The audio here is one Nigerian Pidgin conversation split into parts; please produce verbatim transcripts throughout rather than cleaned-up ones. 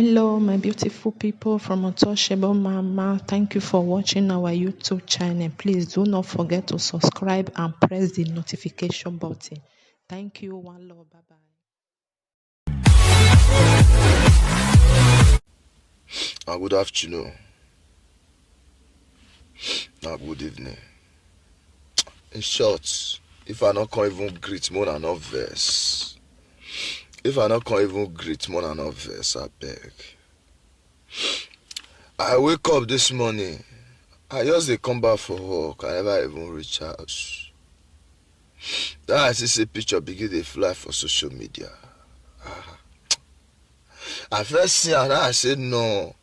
Hello, my beautiful people from Untouchable Mama. Thank you for watching our YouTube channel. Please do not forget to subscribe and press the notification button. Thank you. One love. Bye bye. And good afternoon. And good evening. In short, if I no come even greet, more than no verse. If I no come even greet, more than no verse, I beg. I wake up this morning. I just dey come back for work. I never even reach house. Then I see say picture begin dey fly for social media. Ah. I first see am, I say no.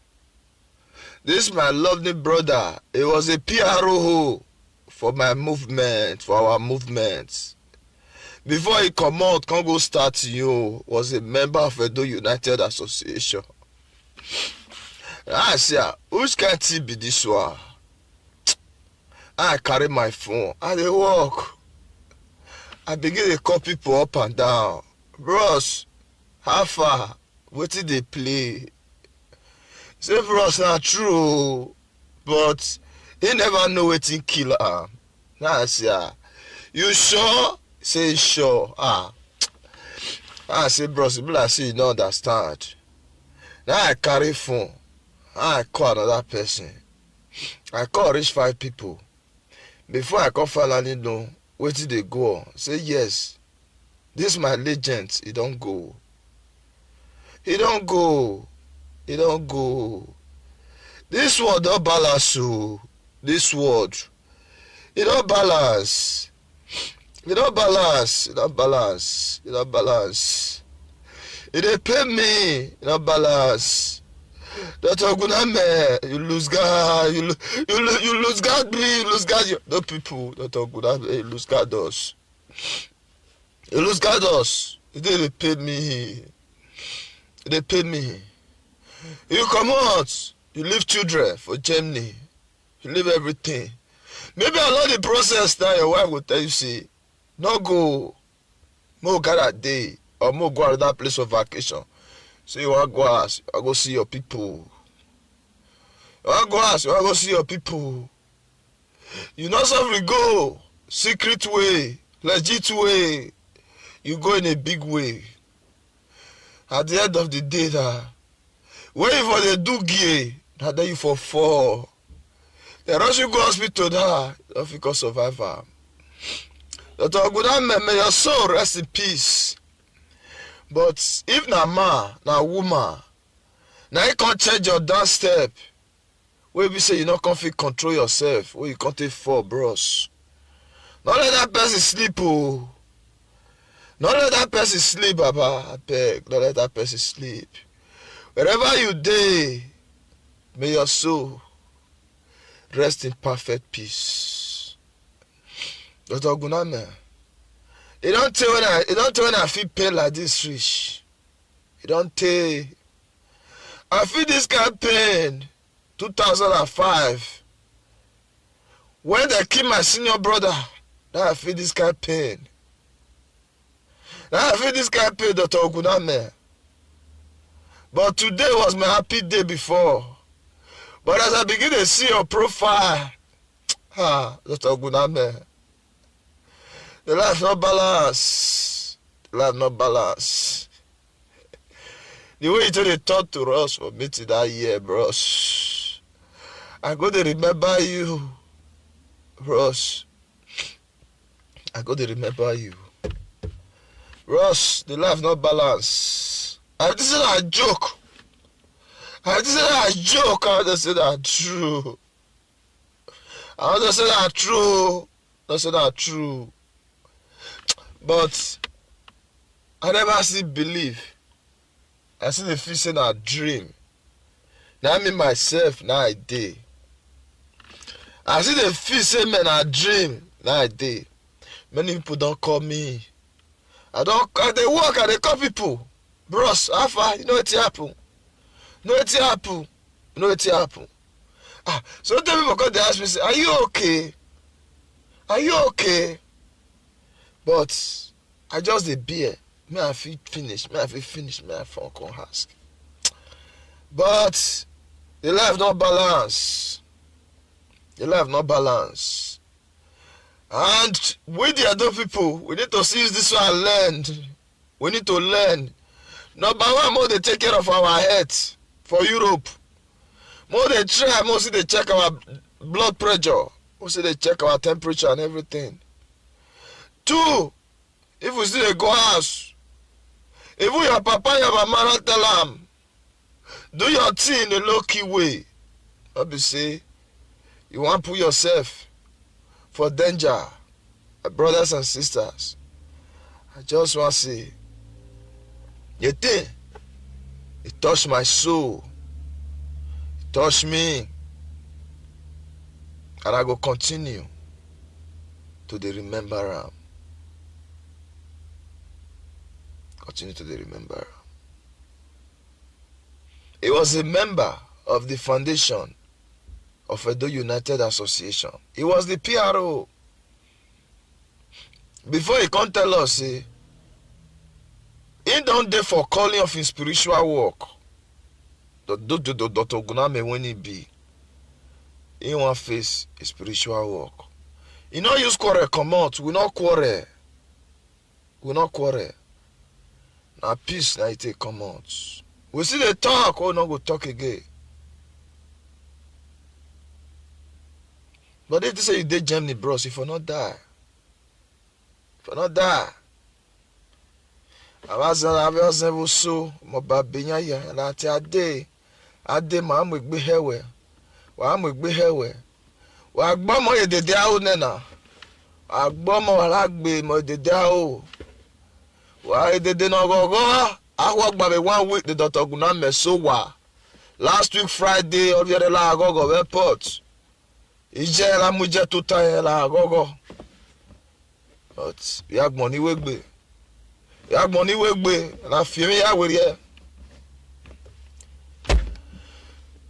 This my lovely brother, he was a P R O for my movement, for our movement. Before he come out, come go start you, was a member of Edo United Association. I say, "Ah, which kind thing be this one?" I carry my phone, I dey work. I begin dey call people up and down. "Bros, how far? Wetin dey play?" Say, "Bros, na true o, but he never know wetin kill am." Now I say, "Ah, you sure?" Say, "Sure." Ah, I say, "Bros, e be like say you no understand." Now I carry phone, I call another person. I call reach five people. Before I come finally know wetin dey go on, say, "Yes, this my legend, he don go. He don go. He don go. This world don balance o. This world, e don balance. E don balance. E don balance. E don balance. E dey pain me. E don balance. Doctor Oguname, you lose guard. You, lo- you, lo- you lose guard me. You lose guard your the people. Doctor Oguname, you lose guard us. You lose guard us. E dey dey pain me. E dey pain me. You comot. You leave children for Germany. You leave everything. Maybe along the process now, your wife will tell you, say, no go, mo gather day, or mo go another place of vacation. So you wan go house, you wan go see your people. You wan go house, you wan go see your people. You no suffer go secret way, legit way. You go in a big way. At the end of the day, na when you for dey do gear, na there you for fall. Dem rush you go hospital now, you no fit come survive am. Doctor Oguname, may your soul rest in peace. But if na man, na woman, na you come change your dance step, wey be say you no come fit control yourself, wey you come take fall, bros. No let that person sleep o. No let that person sleep, Baba. Abeg, no let that person sleep. Wherever you dey, may your soul rest in perfect peace. Doctor Oguname, e don tey when I e don tey when I feel pain like this reach. E don tey. I feel this kind pain two thousand and five when dem kill my senior brother. That I feel this kind pain. That I feel this kind pain, Doctor Oguname. But today was my happy day before. But as I begin to see your profile, ah, Doctor Oguname, the life no balance. The life no balance. The way you take dey talk to us for meeting that year, bros, I go dey remember you, bros. I go dey remember you, bros. The life no balance. I think say na joke. I think say na joke. I just say na true. I just say na true. I say na true. But I never still believe. I still dey feel say na dream. Na me myself na I dey. I still dey feel say, man, na dream na I dey. Many people don call me. I don I dey work, I dey call people. Bros, how far? You know wetin happen? You know wetin happen? You know wetin happen? Ah, so tell people come dey ask me say, are you okay? Are you okay? But I just dey bear. Me I fit finish, me I fit finish, me I fit come ask. But the life not balance. The life not balance. And with the other people, we need to see this one and learn. We need to learn. Number one, more they take care of our health for Europe. More they try, more see they check our blood pressure. More see they check our temperature and everything. Two, if we still dey go house, even your papa, your mama no tell am, do your thing in a low key way. No be say you wan put yourself for danger. My brothers and sisters, I just wan say, the thing, it touch my soul, it touch me, and I go continue to dey remember am. Continue to dey remember am. He was a member of the foundation of Edo United Association. He was the P R O. Before he come tell us, say, he don dey for calling of his spiritual work. The, the, the, the, Doctor Oguname when he be, he wan face his spiritual work. He no use quarrel comot. We no quarrel. We no quarrel. Na peace na e take comot. We still dey talk, we no go talk again. But if you say you dey Germany, bros, if you not die, if you not die, abaza abaza busu mo babinya ya na ti ade ade ma mo gbe hewe wa mo gbe hewe wa gbo mo ye dede awo nena wa gbo mo wa la gbe mo dede awo wa ye dede no gogo awo gba be one week the Doctor Oguname so wa last week Friday or the other la gogo airport ije la mu je tuta ye la gogo. But we have money we gbe. We have money we gbe. La fi mi ya we ye.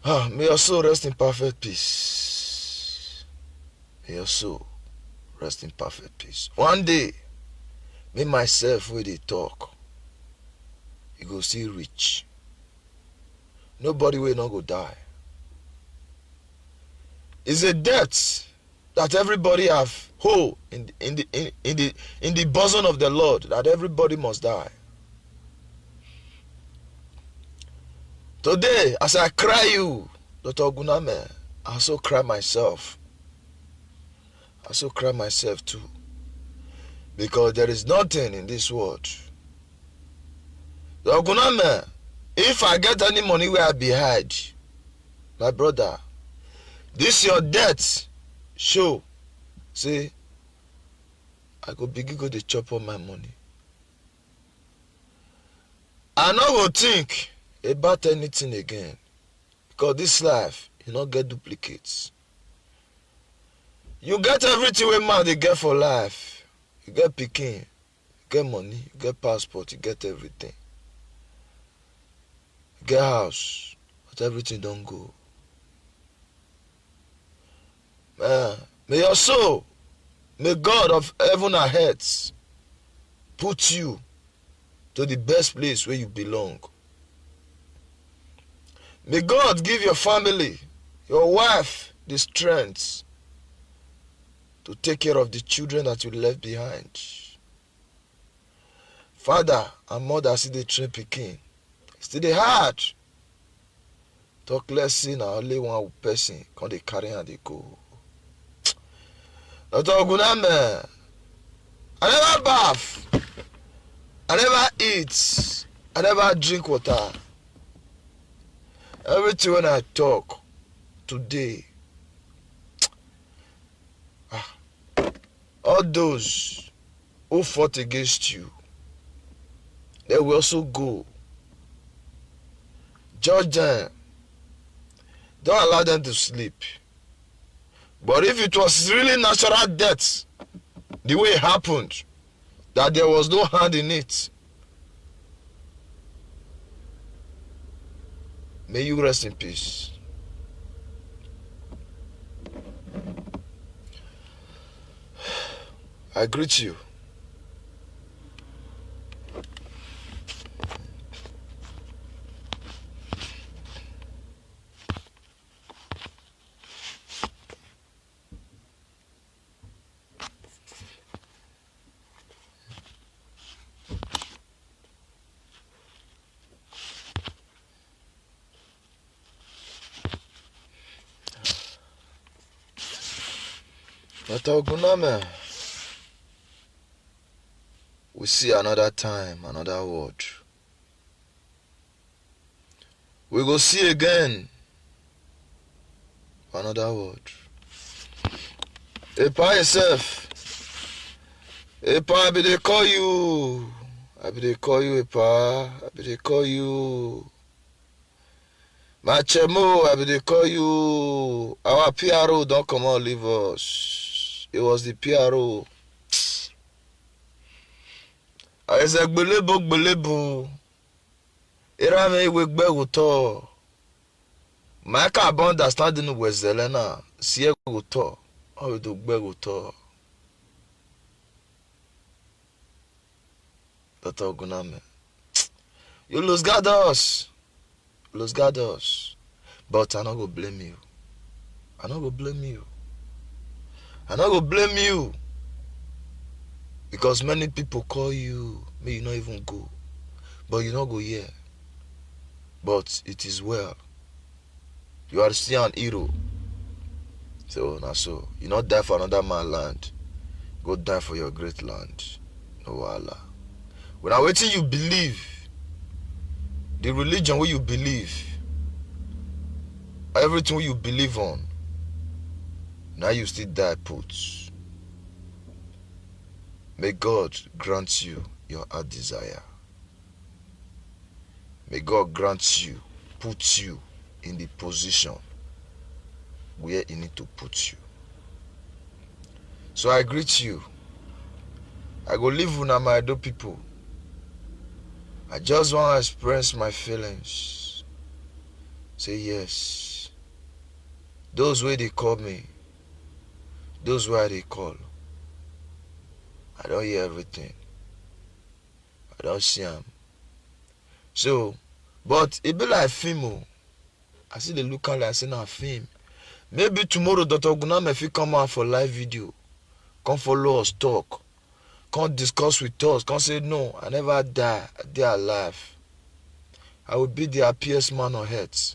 Ah, may your soul rest in perfect peace. May your soul rest in perfect peace. One day, me myself wey dey talk, you go see rich. Nobody wey no go die. It's a debt that everybody have hold in, in the in, in the in the bosom of the Lord that everybody must die. Today, as I cry you, Doctor Oguname, I also cry myself. I also cry myself too. Because there is nothing in this world. Doctor Oguname, if I get any money where I be hide, my brother, this your debt show. See, I go begin go dey chop all my money. I no go think about anything again because this life you no get duplicates. You get everything wey man dey get for life. You get pikin, you get money, you get passport, you get everything. You get house, but everything don go. Man, may your soul, may God of heaven and earth put you to the best place where you belong. May God give your family, your wife, the strength to take care of the children that you left behind. Father and mother see the train picking. It's still the hard. Talk less say na only one person come dey carry and dey go. Doctor Oguname, I never bath, I never eat, I never drink water. Everything when I talk today, ah, all those who fought against you, they will also go. Judge them. Don't allow them to sleep. But if it was really natural death, the way it happened, that there was no hand in it, may you rest in peace. I greet you. Doctor Oguname, we see another time, another word. We go see again, another word. Epa himself. Epa, I be dey call you. I be dey call you, Epa. I be dey call you. My Chemo, I be dey call you. Our P R O don comot leave us. It was the P R O. Eze gbelebo gbelebo. Era me iwe gbe wuto. My ka bon understanding we zelena. Sie wuto. O do gbe wuto. Doctor Oguname. You lose guard us. Lose guard us. But I no go blame you. I no go blame you. I no go blame you. Because many people call you, may you not even go. But you no go hear. But it is well. You are still an hero. So na so. You not die for another man land. Go die for your great land. No wahala. When I waiting you believe, the religion where you believe, everything where you believe on, now you still die put. May God grant you your heart desire. May God grant you, put you in the position where he need to put you. So I greet you. I go leave una, my Edo people. I just want to express my feelings. Say yes. Those way they call me, those where they call. I don't hear everything. I don't see them. So, but it be like film. Oh. I see the look am like say na film. Maybe tomorrow Doctor Oguname fit come out for live video, come follow us talk, come discuss with us, come say, "No, I never die, I dey alive. I will be the happiest man on earth."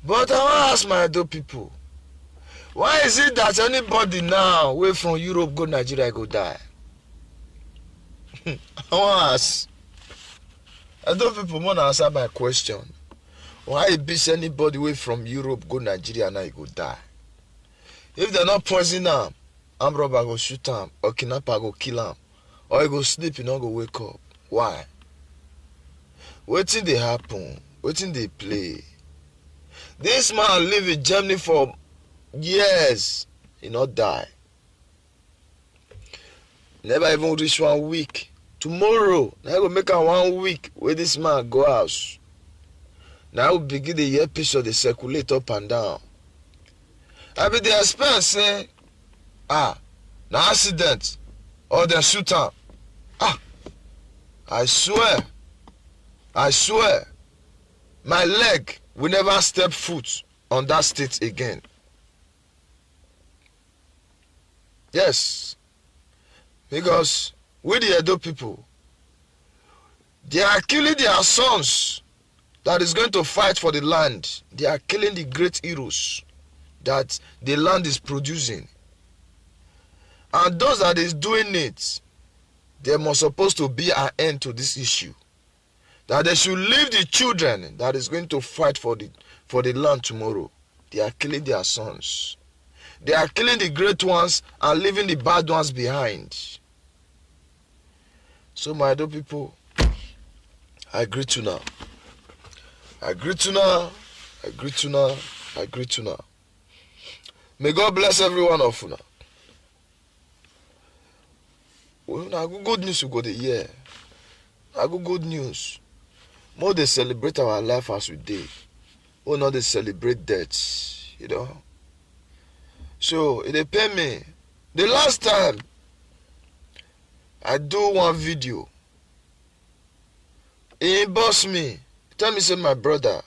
But I wan ask my Edo people, why is it that anybody now wey from Europe go Nigeria go die? I wan ask. Edo people, wanna answer my question. Why e be say anybody wey from Europe go Nigeria now e go die? If dem no poison am, armed robber go shoot am, or kidnapper go kill am, or e go sleep, e no go wake up. Why? Wetin dey happen? Wetin dey play? This man live in Germany for years, e no die. Never even reach one week. Tomorrow, na go make am one week wey this man go house. Na we begin dey hear picture dey circulate up and down. I be dey expect say, ah, na accident or dem shoot am. Ah, I swear, I swear, my leg will never step foot on that state again. Yes, because we the Edo people, they are killing their sons that is going to fight for the land. They are killing the great heroes that the land is producing. And those that is doing it, there must supposed to be an end to this issue. That they should leave the children that is going to fight for the, for the land tomorrow. They are killing their sons. They are killing the great ones and leaving the bad ones behind. So, my Edo people, I greet you now. I greet you now. I greet you now. I greet you now. May God bless every one of you now. Well, na good, good news we go dey hear. Na good, good news. More dey celebrate our life as we dey. We no dey celebrate death, you know. So, e dey pain me. The last time I do one video, he inbox me, tell me say, "My brother,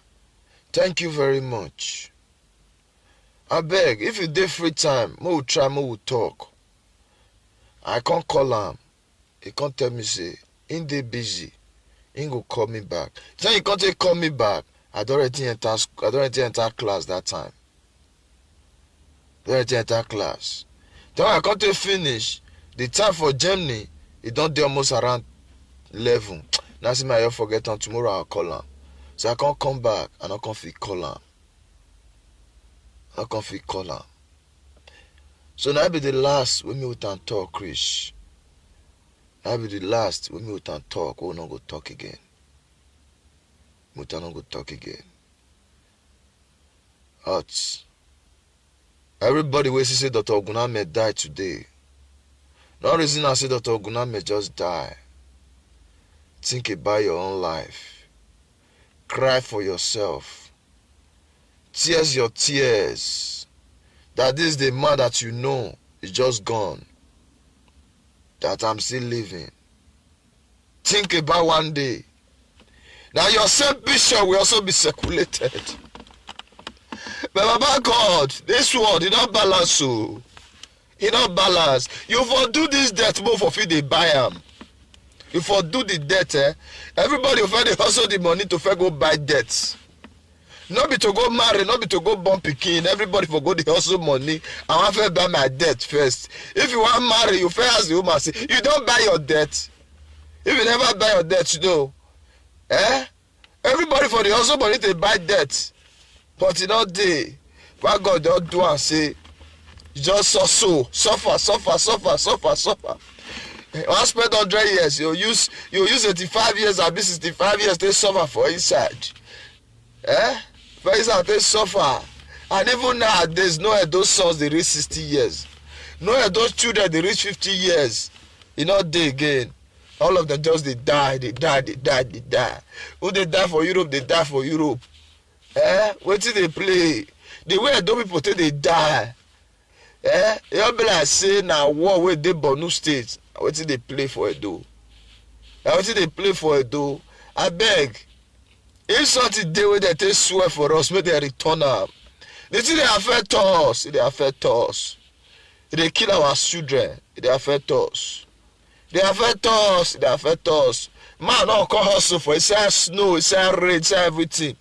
thank you very much. Abeg, if you dey free time, make we try, make we talk." I come call am. He come tell me say he dey busy. He go call me back. Then he come take call me back. I don already enter sc-, I don already enter class that time. Then I enter class. Then when I come to finish, the time for Germany, it don't dey almost around eleven. Now see my, I forget am, tomorrow I'll call am. So I can't come back, I no come fit call am. I no come fit call am. So now be the last wey me with am talk, Chris. Now be the last wey me with am talk, we no go talk again. We no go talk again. Out. Everybody wey see say Doctor Oguname die today, no reason am say Doctor Oguname just die. Think about your own life. Cry for yourself. Tears your tears. That this the man that you know is just gone. That I'm still living. Think about one day. Now your same picture will also be circulated. But Baba God, this world, e no balance o. E no balance. You for do this debt, but for fit dey buy am. You for do the debt, eh? Everybody for dey hustle the money to fit go buy debt. No be to go marry, no be to go born pikin. Everybody for go dey hustle money. I wan first buy my debt first. If you wan marry, you first ask the woman say, "You don buy your debt?" If you never buy your debt, you know, eh? Everybody for the hustle money to buy debt, but e no dey. Why God don do am say you just so so suffer, suffer, suffer, suffer, suffer. Eh, wan spend hundred years, you use, you use eighty-five years, abi sixty-five years, take suffer for inside. Eh? For inside, take suffer. And even nowadays, no Edo sons dey reach sixty years. No Edo children dey reach fifty years. E no dey again. All of them just dey die, dey die, dey die, dey die. Who dey die for Europe, dey die for Europe. Eh? Wetin dey play? The way Edo people take dey die. Eh? E just be like say na war wey dey Borno State. Wetin dey play for Edo? Na wetin dey play for Edo? Abeg, if something dey wey dem take swear for us, make dem return am. The thing dey affect us, e dey affect us. E dey kill our children, e dey affect us. E dey affect us, e dey affect us. Man no come hustle for inside snow, inside rain, inside everything.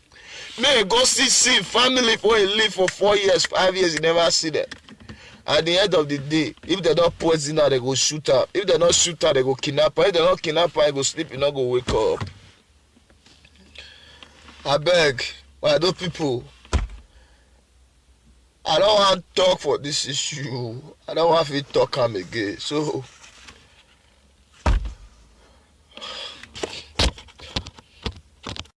Make e go see, see family wey e live for four years, five years, e never see them. At the end of the day, if dem don poison am, dem go shoot am. If dem no shoot am, dem go kidnap am. If dem no kidnap am, e go sleep, e no go wake up. Abeg, my Edo people, I no wan talk for this issue. I no wan fit talk am again. So